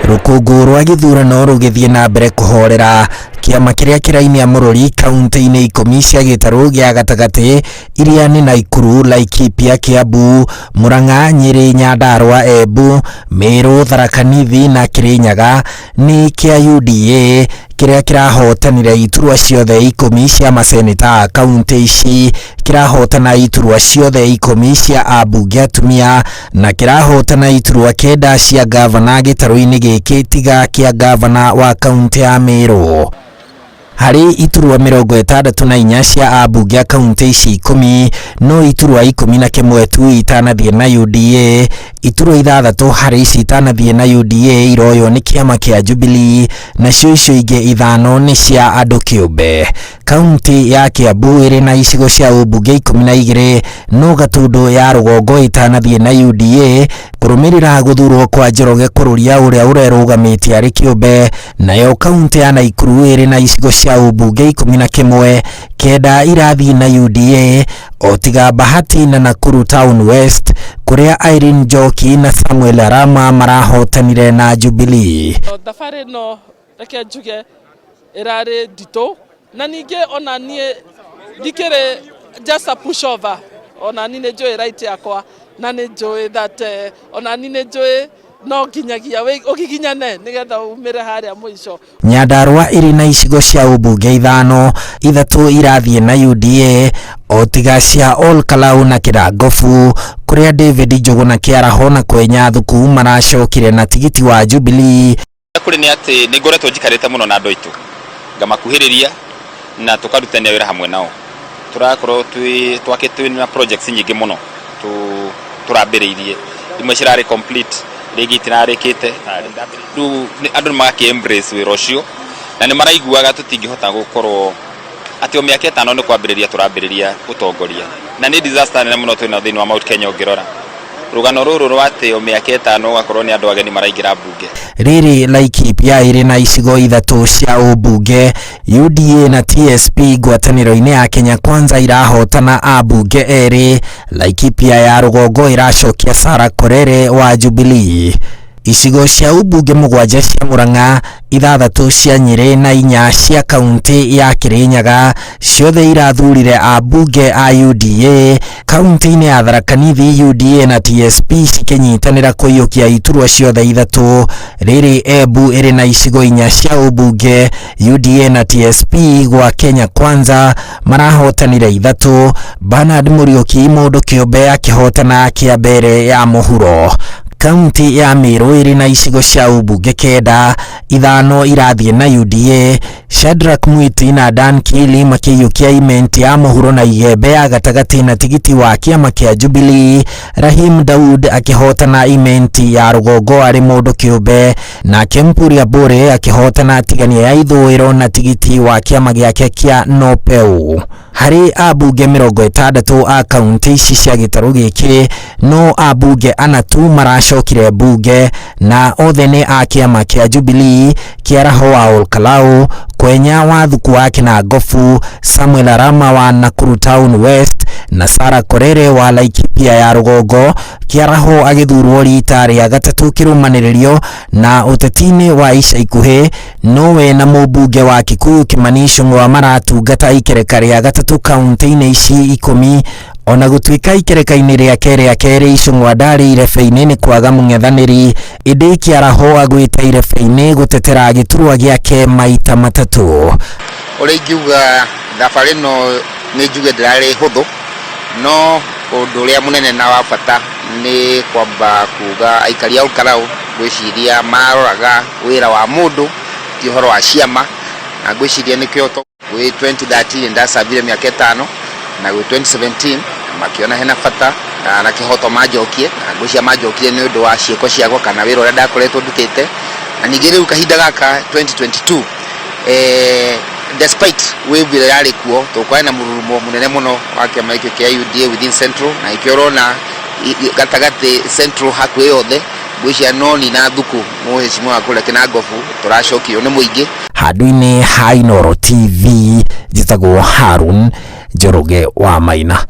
Rũkũngũ rwa gĩthurano rũgĩthiĩ na mbere kũhorera, kĩama kĩrĩa kĩrainia mũrũri kaunti-inĩ 10 cia gĩtarũ gĩa gatagatĩ iria nĩ Naikuru, Laikipia, Kiambu, Murang'a, Nyĩrĩ, Nyandarua, Embu, Meru, Tharaka Nithi na Kirinyaga nĩ kĩa UDA kĩrĩa kĩrahotanire iturwa ciothe 10 cia maseneta a kaunti ici, kĩrahotana iturwa ciothe 10 cia ambunge atumia na kĩrahotana iturwa 9 cia ngavana gĩtarũ-inĩ gĩkĩ tiga kĩa ngavana wa kaunti ya Meru. Harĩ iturwa 64 cia ambunge a kaunti ici 10, no iturwa 11 tu itanathiĩ na UDA, iturwa 6 harĩ ici itanathiĩ na UDA iroywo nĩ kĩama kĩa Jubilee, nacio icio ingĩ 5 nĩ cia andũ kĩũmbe. Kaunti ya Kiambu ĩrĩ na icigo cia ũmbunge 12, no Gatundu ya rũgongo ĩtanathiĩ na UDA kũrũmĩrĩra gũthurwo kwa Njoroge Kururia ũrĩa ũrerũgamĩtie arĩ kĩũmbe. Nayo kaunti ya Naikuru ĩrĩ na icigo cia ũmbunge 11, 9 irathiĩ na UDA o tiga Bahati na Nakuru Town West kũrĩa Irene Njoki na Samuel Arama marahotanire na Jubilee. Thabarĩ ĩno reke njuge ĩrarĩ nditũ, na ningĩ ona niĩ ndikĩrĩ just a pushover, ona niĩ nĩ njũĩ right yakwa, na nĩ njũĩ that ona niĩ nĩ njũĩ no nginyagia ũgiginyane nĩgetha umĩre harĩa mũico. Nyandarua ĩrĩ na icigo cia ũmbunge 5, 3 irathiĩ na UDA o tiga cia Ol Kalou na Kĩrangobu kũrĩa David Njũgũna Kĩaraho na Kwenya Thuku maracokire na tigiti wa Jubilee. Kũrĩ nĩ atĩ nĩ ngoretwo njikarĩte mũno na andũ aitũ, ngamakuhĩrĩria na tũkarutania wĩra hamwe nao. Tũrakorwo twakĩtwo na projects nyingĩ mũno tũrambĩrĩirie, imwe cirarĩ complete, rĩngĩ itirarĩkĩte. Rĩu andũ nĩ magakĩ embrace wĩra ũcio na nĩ maraiguaga tũtingĩhota gũkorwo atĩ o mĩaka 5 nĩ kwambĩrĩria tũrambĩrĩria ũtongoria, na nĩ disaster nene mũno twĩna thĩinĩ wa Mount Kenya. Ũngĩrora rũgano rũrũ rwa atĩ o mĩaka 5 ũgakorwo nĩ andũ ageni maraingĩra mbunge. Rĩrĩ Laikipia ĩrĩ na icigo 3 cia ũmbunge, UDA na TSP ngwatanĩro-inĩ ya Kenya Kwanza irahotana ambunge 2, Laikipia ya rũgongo ĩracokia Sarah Korere wa Jubilee. Icigo cia ũmbunge 7 cia Murang'a, 6 cia Nyĩrĩ na 4 cia kaunti ya Kirinyaga ciothe irathurire ambunge a UDA. Kaunti-inĩ ya Tharaka Nithi, UDA na TSP cikĩnyitanĩra kũiyũkia iturwa ciothe 3. Rĩrĩ Embu ĩrĩ na icigo 4 cia ũmbunge, UDA na TSP gwa Kenya Kwanza marahotanire 3, Bernard Muriuki mũndũ kĩũmbe akĩhotana kĩa mbere ya mũhuro. Kaunti ya Meru ĩrĩ na icigo cia ũmbunge 9, 5 irathiĩ na UDA, Shadrack Mwiti na Dan Kili makĩiyũkia Imenti ya mũhuro na Igembe ya gatagatĩ na tigiti wa kĩama kĩa Jubilee, Rahim Daud akĩhotana Imenti ya rũgongo arĩ mũndũ kĩũmbe, nake Mpuria Bore akĩhotana Tigania ya ithũĩro na tigiti wa kĩama gĩake kĩa Nopeu. Harĩ ambunge 60 a kaunti ici cia gĩtarũ gĩkĩ, no ambunge 4 tu maracokire mbunge na othe nĩ a kĩama kĩa Jubilee, Kĩaraho wa Ol Kalou, Kwenya wa Thuku wa Kĩnangobu, Samuel Arama wa Nakuru Town West na Sarah Korere wa Laikipia ya rũgongo. Kĩaraho agĩthurwo rita rĩa gatatũ kĩrũmanĩrĩrio na ũteti-inĩ wa ica ikuhĩ, nowe na mũmbunge wa Kikuyu Kimani Ichung'wa maratungata ikereka rĩa gatatũ kaunti-inĩ ici 10. Ona gũtuĩka ikereka-inĩ rĩake rĩa kerĩ Ichung'wa ndarĩ irebe-inĩ nĩ kwaga mũng'ethanĩri, ĩndĩ Kĩaraho agwĩte irebe-inĩ gũtetera gĩturwa gĩake maita 3. Ũrĩa ingiuga thabarĩ ĩno nĩ njuge ndĩrarĩ hũthũ, no ũndũ ũrĩa mũnene na wa bata nĩ kwamba kuga aikari a Ol Kalou ngwĩciria maroraga wĩra wa mũndũ ti ũhoro wa ciama, na ngwĩciria nĩkĩo gwĩ 2013 ndacabire mĩaka 5, na gwĩ 2017 makĩona hena bata na kĩhoto manjokie, na ngwĩciria manjokie nĩ ũndũ wa ciĩko ciakwa kana wĩra ũrĩa ndakoretwo ndutĩte. Na ningĩ rĩu kahinda gaka 2022, despite wave ĩrĩa yarĩ kuo, tũkwarĩ na mũrurumo mũnene mũno wa kĩama gĩkĩ kĩa UDA within Central, na nĩkĩo ũrona gatagatĩ Central hakuhĩ yothe ngwĩciria noni na Thuku mũhecimiwa wa kũrĩa Kĩnangobu tũracokio nĩ mũingĩ. Handũ-inĩ ha Inooro TV, njĩtagwo Harun Njoroge wa Maina.